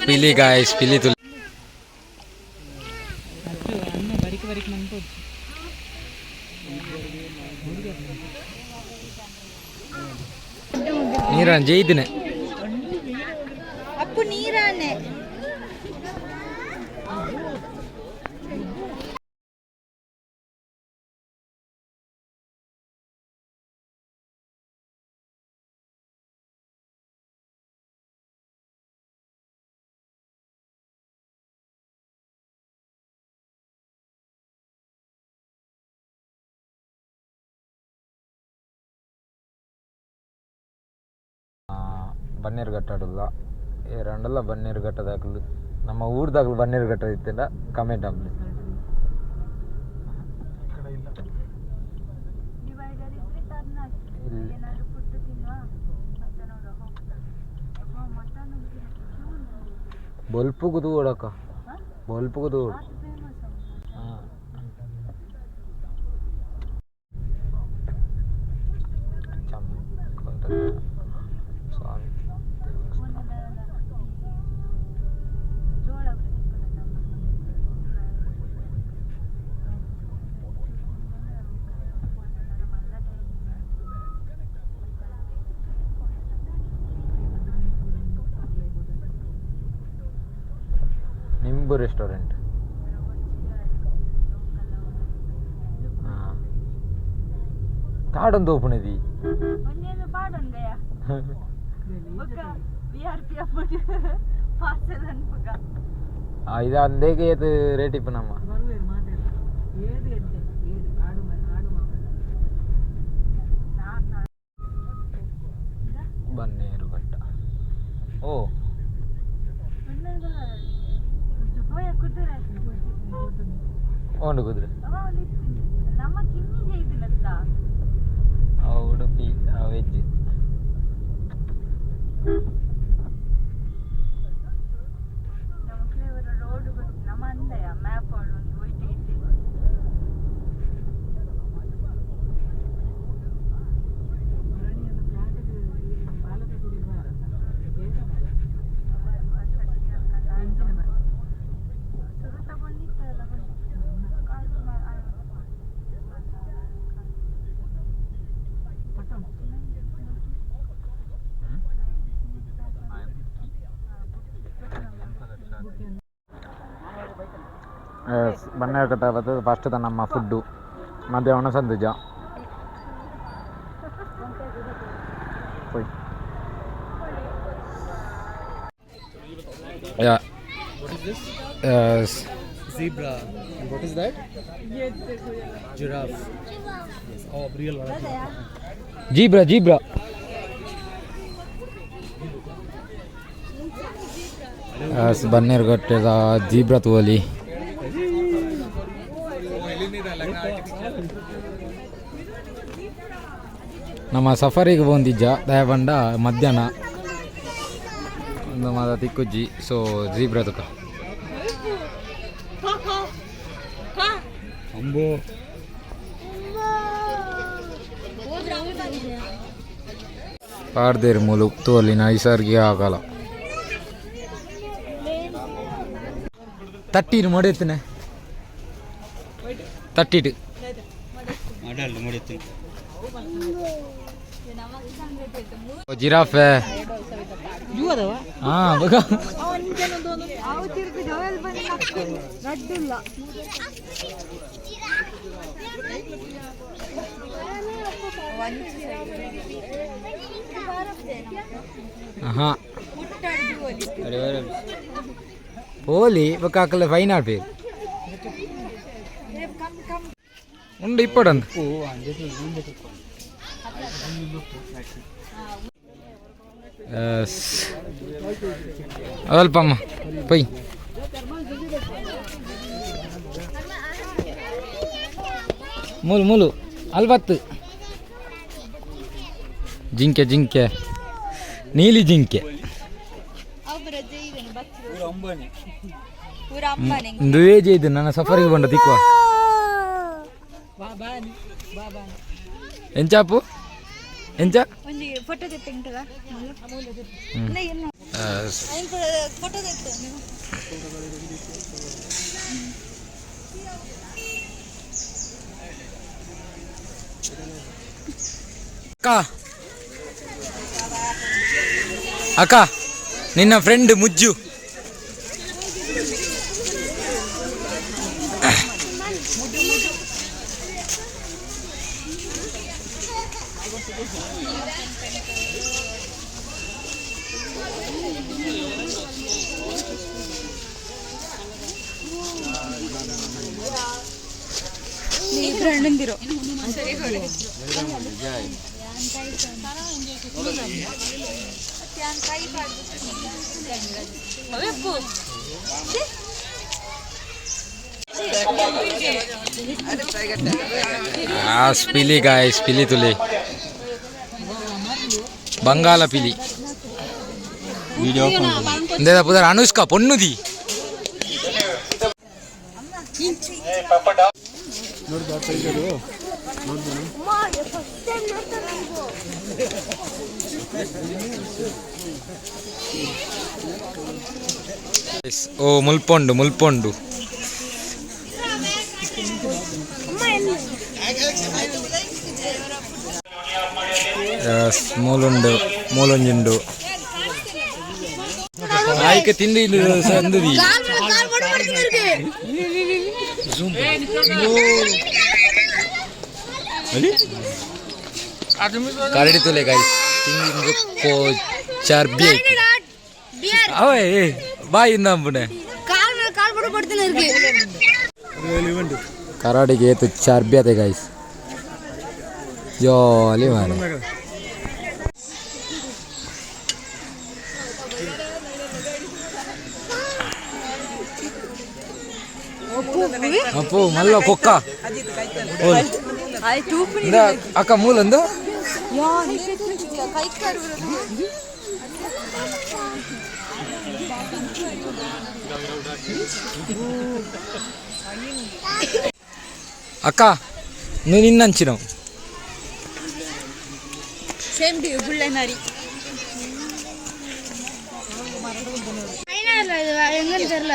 ಪಿಲಿ ಗಾಯ್ಸ್, ಪಿಲಿ ತುಲಿ. ಬರಿಕ್ ಬರಿಕ್ ಮನ್ಪೊಡ್ಚಿ. ನೀರನ್ ಜೈದಿನ. ಅಪ್ಪು ನೀರಾನೆ. ಬನ್ನೇರುಘಟ್ಟ ಆಡಲ್ಲ ಏರಂಡಲ್ಲ. ಬನ್ನೇರುಘಟ್ಟದಾಗಲು ನಮ್ಮ ಊರ್ದಾಗಲು ಬನ್ನೇರುಘಟ್ಟ ಇತ್ತಿಲ್ಲ. ಕಮೆಂಟ್ ಆಗ್ಲಿ. ಡಿವೈಡರ್ ಇದ್ರೆ ಟರ್ನ್ ಆಗ್ತದೆ. ಇಲ್ಲಿ. ಏನಾದ್ರು ಪುಟ್ಟು ತಿನ್ನುವ ಮತ್ತೆ ನೋಡುವ ಹೋಗ್ತಾ. ಮಟನ್. ಬೊಲ್ಪುಗು ತೂವಡಕ್ಕ, ಬೊಲ್ಪುಗು ತೂವಡು. ಫೇಮಸ್. ಹಾಂ, ಸ್ವಾಮಿ ದೇವಸ್ಥಾನ. ಜೋಳ. ನಿಂಬು ರೆಸ್ಟೋರೆಂಟ್. ಹಾಂ, ತಾಡೊಂದು ಓಪನ್ ಇದೆ. ಒಂದೇನು ಪಾಡೊಂದೆಯ ಬೊಕ್ಕ we are P F parcel ಅನ್ಪುಗ. ಇದು ಅಂದೇಗೆ ಇದು ರೇಟ್ ಇಪ್ಪ ನಮ್ಮ. ಬರುವೇರು ಮಾತಾಡ ಏದು ಎಡ್ಡೆ ಏದು ಆಡು ಆಡು ಮಾವ. ಬನ್ನೇರುಘಟ್ಟ ಓ. ಕುದುರೆ. ಓಂಡು ಕುದುರೆ. ನಮ್ಮ ಕಿನ್ನಿ ಜೈದಿನತ್ತ. ಉಡುಪಿ ವೆಜ್. ನಮ್ಮ ಫ್ಲೇವರ್ ರೋಡ್ ನಮ್ಮ ಅಂದಯ ಮ್ಯಾಪ್ ಒಂದು ಒಯ್ಟ್ ಇಟ್ಟು. ಭರಣಿಯನ್ನು ಫ್ಲಾಟ್ಗೆ ಬಾಲಕ ಗುಡಿ ಬಾರ ಬೇಗ ಬಾರ ಎಂಚಿನ ಬಾರ. ಸುರುತ ಬೊನ್ನಿತ್ತಲ್ಲ. ಕಾಲು. ಪಟ್ಟಣ. ಬನ್ನೇರುಘಟ್ಟ ಬರ್ತದೆ. ಫಸ್ಟ್ ನಮ್ಮ ಫುಡ್ಡು ಮಧ್ಯಾಹ್ನ ಸಂದುಜ ಪೋಯ್. Yeah. What is this? Zebra. And what is that? Giraffe. Yes. Oh, real one. Zebra, zebra. ಬನ್ನೇರುಘಟ್ಟದ zebra ತೂವಲಿ. ನಮ್ಮ ಸಫಾರಿಗೆ ಬಂದಿಜ್ಜ ದಯಬಂಡ ಮಧ್ಯಾಹ್ನ ಒಂದು ಮಾದ ತಿಕ್ಕುಜ್ಜಿ. ಸೊ ಜೀಬ್ರಾ ತುಕ. ಅಂಬೋ. ಪಾಡ್ದೇರು ಮೂಲು ತೂವಲಿ ನೈಸರ್ಗಿಕ ಆಗಲ್ಲ. ತಟ್ಟಿರು ಮೊಡೆತ್ತಿನ ತಟ್ಟಿಟ್ಟು. ಜಿರಾಫೆ. ಹಾ ಬಗ. ಅವು ತಿರುಗಿ ಜೋಯಲ್ ಬಂದು ರಡ್ಡುಲ್ಲ. ಹಾ ಪೋಲಿ ಬೊಕ್ಕ ಅಕಲೆ ಫೈನ್ ಆಡ್ಪೇರು ಉಂಡು ಇಪ್ಪಡಂದು. ಅಲ್ಪಮ್ಮ ಪೊಯ್. ಮೂಲು ಮೂಲು ಅಲ್ಬತ್ತು ಜಿಂಕೆ, ಜಿಂಕೆ, ನೀಲಿ ಜಿಂಕೆ. ಇಂದುವೇ ಇದು ನನ್ನ ಸಫರಿಗೆ ಬಂಡ ತಿಕ್ಕುವ. ಬಾ ಬಾನಿ ಬಾ ಬಾನಿ. ಎಂಚಾಪು. ಎಂಚ ಒಂಜಿ ಫೋಟೋ ತೆತ್ತಿಂಟದ ಫೋಟೋ ತೆತ್ತು. ಅಕ್ಕ, ಅಕ್ಕ, ನಿನ್ನ ಫ್ರೆಂಡ್ ಮುಜ್ಜು. ಇಬ್ರು ಅಣ್ಣಂದಿರು. ಪಿಲಿ ಗಾಯ್ಸ್, ಪಿಲಿ ತುಲಿ, ಬಂಗಾಲ ಪಿಲಿ. ಇಂದೇದ ಪುದರ್? ಅನುಷ್ಕಾ ಪೊನ್ನುದಿ. ಓ ಮುಲ್ಪೊಂಡು ಮುಲ್ಪೊಂಡು. ಮೂಲುಂಡು, ಮೂಲೊಂಜುಂಡು. ಆಯ್ಕೆ ತಿಂದು ಇದು ಸಂದುದಿ. ಕರಡಿ ತುಲೆ ಗಾಯ್ಸ್, ತಿಂದು ಕೋ ಚರ್ಬಿ. ಅವೇ ಬಾಯ್ ಇಂದಂಬುನೆ. ಕರಾಡಿಗೆ ಏತು ಚರ್ಬಿ ಅದೇ ಗಾಯ್ಸ್, ಜಾಲಿ ಮಾರೆ. ಅಪ್ಪು ಮಲ್ಲ ಕೊಕ್ಕ. ಓಲ್. ಇಂದ ಅಕ್ಕ ಮೂಲಂದು. ಅಕ್ಕ, నువ్వు నిన్నంచినావు. Same D ಗುಳ್ಳೆನರಿ. எங்கன்னு தெரியல.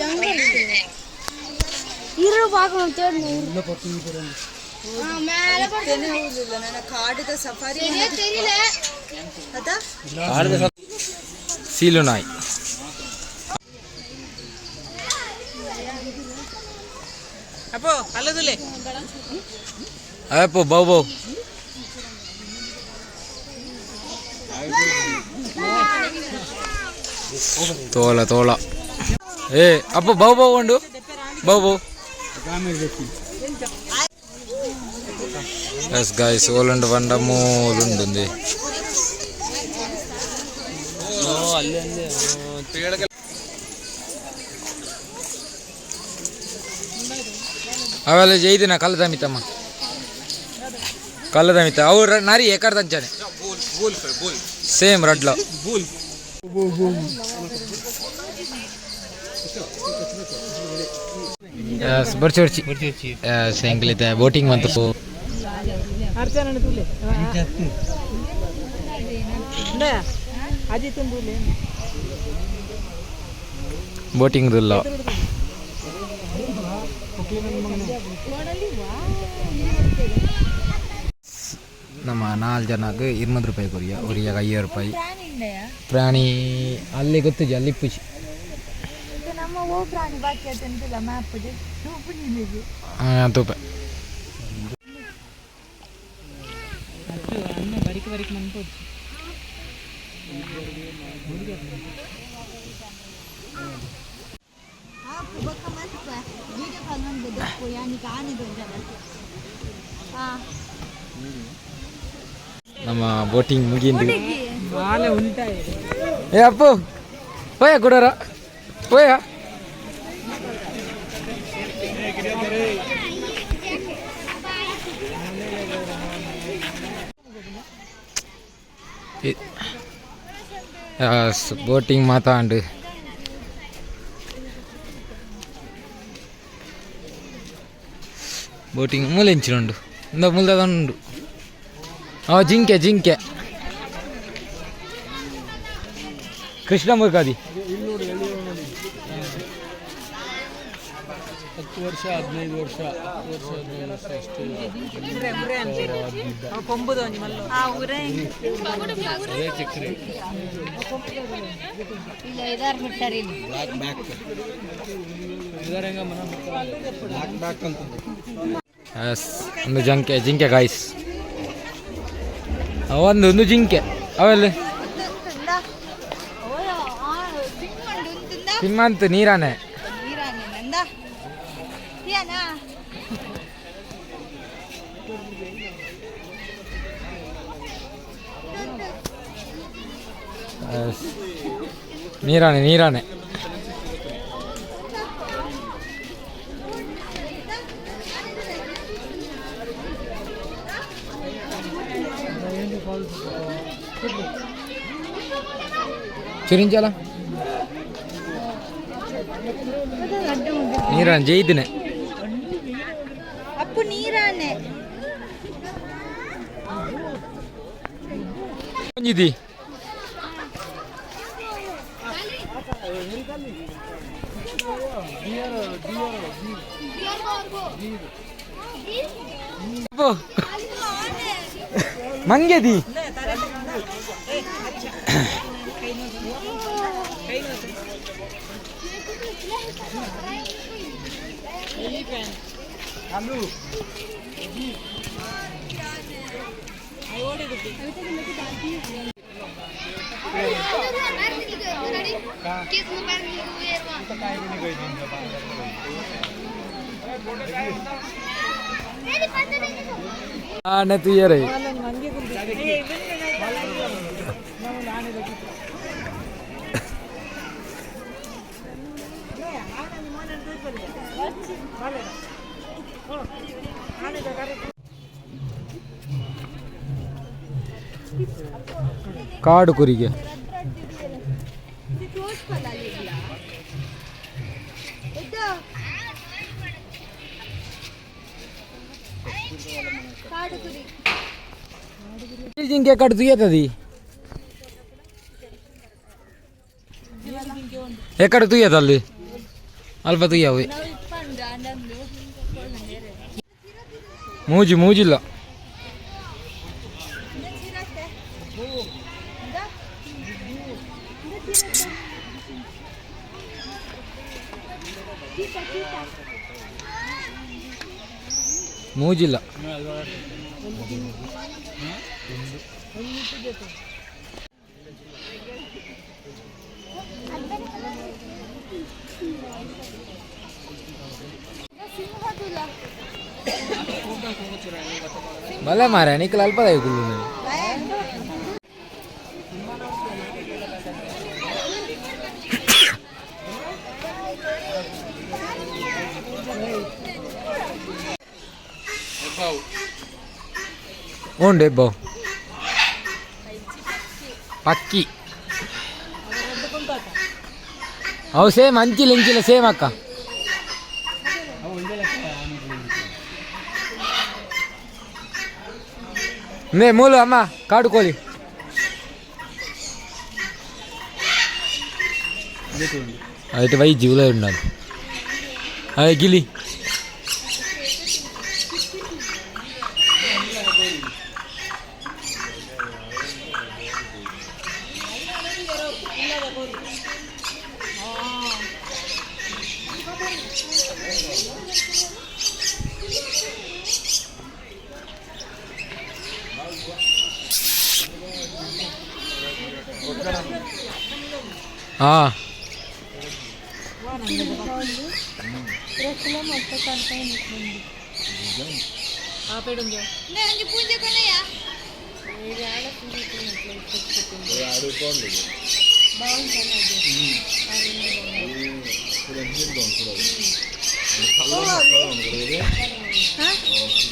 எங்க இருக்கு? இரு, பார்க்கணும், தேடணும். மேல. ಕಾಡುದ ಸಫಾರಿ. சரியா தெரியல. ಅದ. ಸೀಲು ನಾಯಿ. ಅಪ್ಪೋ ಅಲ್ಲದುಲೆ. ಅಪ್ಪು ಬೌ ಬೌ. ತೋಲ ತೋಲ. ಏ ಅಪ್ಪ, ಬೌ ಬೌ ಉಂಡು, ಬೌ ಬೌ. ಎಸ್ ಗಾಯ್ಸ್, ಓಲುಂಡು ಬಂಡ ಮೂಲುಂಡುಂది. ಅವೆಲ್ಲ ಜೈದಿನ ಕಲ್ಲದಮಿತಮ್ಮ, ಕಲ್ಲದಮಿತ. ಅವ್ರು ನರಿ ಏಕರ್ದಂಚನೆ ಸೇಮ್ ರಡ್ಲ. ಬರ್ಚಿ ಬರ್ಚಿ. ಎಂಕ್ಲಿತೆ ಬೋಟಿಂಗ್ ಮಂತು. ಅರ್ಚನ ತುಲೆ ಅಜಿತ್ ತುಲೆ. ಬೋಟಿಂಗ್ ದುಲ್ಲ. ನಮ್ಮ ನಾಲ್ಕು ಜನಕ್ಕೆ 200 ರೂಪಾಯಿ ಕೊರಿಯ, ಒರಿಯಾಗ 50 ರೂಪಾಯಿ. ಪ್ರಾಣಿ ಅಲ್ಲಿ ಗೊತ್ತಿದೆ, ಅಲ್ಲಿ ಪುಷಿ. ನಮ್ಮ ಓ ಪ್ರಾಣಿ ಬಾಕಿ ಆತಂತಿಲ್ಲ ಮ್ಯಾಪ್. ಹಾಂ, ತೂಪೆ. ಅನ್ನ ಬರಿಕ್ ಬರಿಕ್ ಮನ್ಪೊಡು. ಬೊಕ್ಕ ಮಲ್ಪ ವಿಡಿಯೋ ಕಾಲ್ ಮನ್ಪು ಯಾನಿಗೆ ಆನೆ ದೊಡ್ಡ. ಹಾಂ. ನಮ್ಮ ಬೋಟಿಂಗ್ ಮುಗಿಂದು. ಬಾಲೆ ಉಂಟಾ. ಏ ಅಪ್ಪು, ಹೋಯ ಗುಡಾರ ಹೋಯ. ಬೋಟಿಂಗ್ ಮಾತಾಂಡು. ಬೋಟಿಂಗ್ ಮೂಲೆ ಇಂಚಿನುಂಡು, ಇಂದ ಮುಲ್ದದ ಉಂಡು. ಅವ ಜಿಂಕೆ ಜಿಂಕೆ ಕೃಷ್ಣ ಮುರ್ಗಾದಿ. 10 ವರ್ಷ 15 ವರ್ಷ 10 ವರ್ಷ 15 ವರ್ಷ ಅಷ್ಟೇ. ಅದೇ ಚಕ್ರಿ. ಬ್ಲ್ಯಾಕ್ ಬ್ಯಾಕ್ ಬ್ಲ್ಯಾಕ್ ಬ್ಯಾಕ್ ಅಂತ. ಎಸ್, ಒಂದು ಜಿಂಕೆ ಜಿಂಕೆ ಗಾಯ್ಸ್. ಒಂದು ಒಂದು ಜಿಂಕೆ ಅವೆಲ್ಲ ಸಿಂಹಂತ ನೀರಾನೆ. ಎಸ್, ನೀರಾನೆ ನೀರಾನೆ. ಚಿರಿಂಜಲ ನೀರಾನೆ ಜೈದಿನೆ. ಅಪ್ಪು ನೀರಾನೆ. ಒಂಜಿದಿ ಅಪ್ಪು ಮಂಗೆದಿ. ಆನೆ ತುಯ್ಯರೆ. ಕಾಡು ಕುರಿಗೆ. ಜಿಂಕೆ ಕಡು ತುಯ್ಯತದಿ ಎಕ್ಕಡೆ ತುಯ್ಯದ ಅಲ್ಲಿ ಅಲ್ಪ ತುಯ್ಯವು ಮೂಜಿ ಮೂಜಿಲ್ಲ. ಮೂಜಿಲ್ಲ. ಬಲೆ ಮಾರ್ರೆ, ನಿಕ್ಲ ಅಲ್ಪದ ಕುಲ್ಲು. ಉಂಡು ಇಬ್ಬವು ಪಕ್ಕಿ. ಅವು ಸೇಮ್ ಅಂಚಿಲ್ಲ ಇಂಚಿಲ್ಲ ಸೇಮ್ ಅಕ್ಕ. ನೇ ಮೂಲು ಅಮ್ಮ ಕಾಡು ಕೋಳಿ. అయితే why జీవులో ఉండాలి అదే గిలి.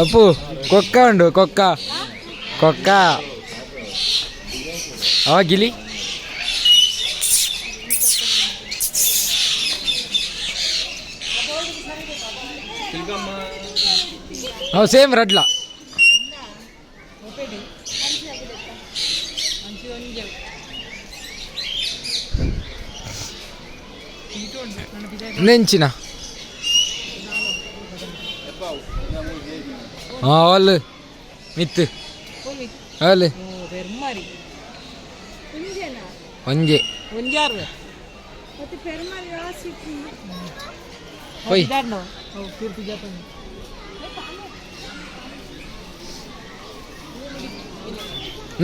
ಅಪ್ಪು ಕೊಕ್ಕ ಉಂಡು ಕೊಕ್ಕ ಕೊಕ್ಕ ಅವ ಗಿಲಿ. ಅವು ಸೇಮ್ ರಡ್ಲ. ನೆಂಚಿನ ಹಾಂ ಅಲ್ಲ ಮಿತ್ತು ಅಲ್ಲ ಒಂಜೆ ಹೋಯ್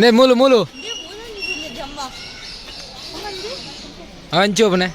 ನೇ ಮೂಲು ಮೂಲು ಅಂಚು ಒಬ್ಬನೇ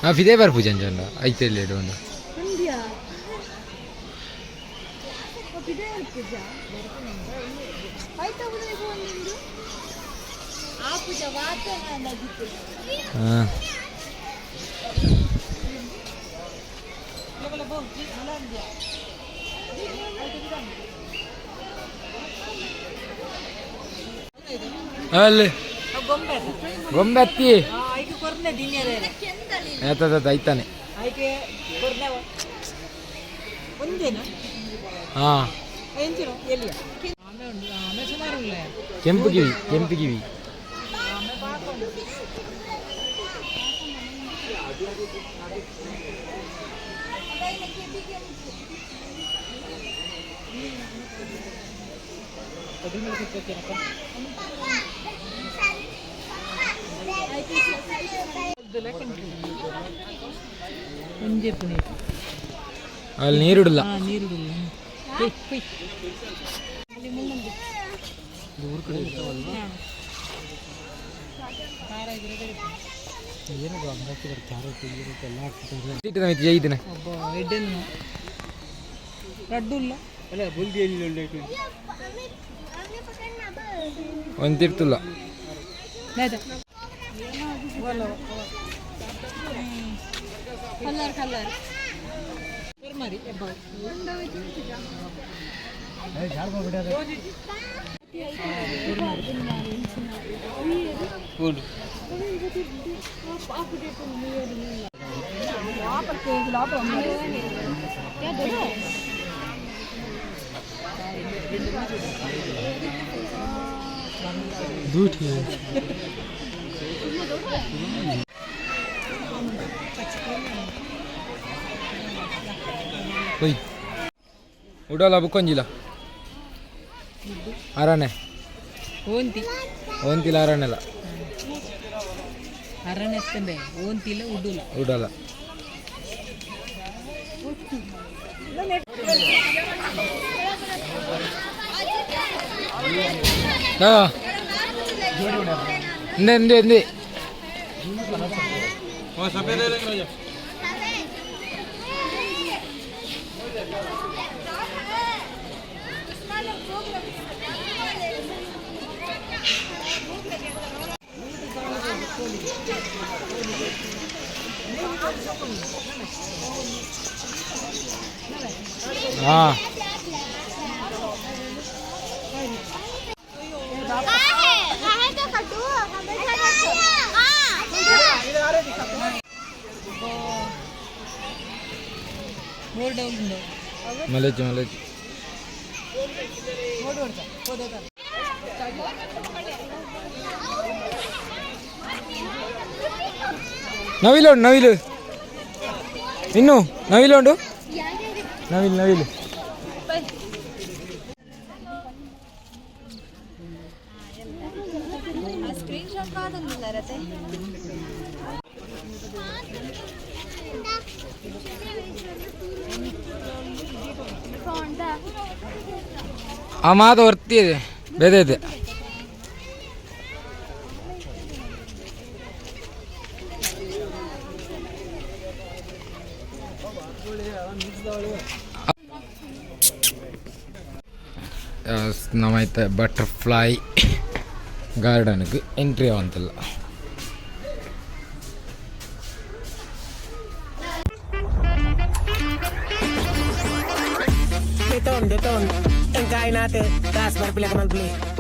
ಹಾಂ ಫಿದೇ ಬರ್ಪೂಜೆ ಅಂಚ ಐತೆ ಇಲ್ಲಿ ಇಡುವಂಡ. ಹಾಂ ಅಲ್ಲಿ ಗೊಂಬೆ ಅತ್ತಿ ಏತದ ಐತಾನೆ. ಹಾಂ, ಕೆಂಪು ಕಿವಿ, ಕೆಂಪು ಕಿವಿ. ಅಲ್ಲಿ ನೀರಿಡಲ್ಲ. ಜೈದಿನ ಒಂದು ತಿರ್ತುಲ್ಲ. Colour colour. ಹೋಯ್ ಉಡೋಲ ಬುಕ್ಕೊಂಜಿಲ್ಲ ಅರಣೆ. ಓಂತಿ. ಓಂತಿಲ್ಲ, ಅರಣೆಲ್ಲ. ಅರಣೆ ಎತ್ತಂದೆ ಓಂತಿಲ್ಲ, ಉಡುಲ. ಉಡೋಲ. ಎಂದೆ ಎಂದೆ ಎಂದೆ. ಹಾಂ. ಮಲೇಜಿ ಮಲೇಜಿ. ನವಿಲು ಉಂಟು, ನವಿಲು. ಇನ್ನು ನವಿಲು ಉಂಟು, ನವಿಲು ನವಿಲು. ಆ ಮಾತು ವರ್ತಿ ಇದೆ ಬೇರೆ ಇದೆ. ನಮ್ಮ ಬಟರ್ಫ್ಲೈ ಗಾರ್ಡನ್ಗೆ ಎಂಟ್ರಿ ಆವಂತಿಲ್ಲ. Deton, deton. Ang kain natin. Taas, barpila ka man, play.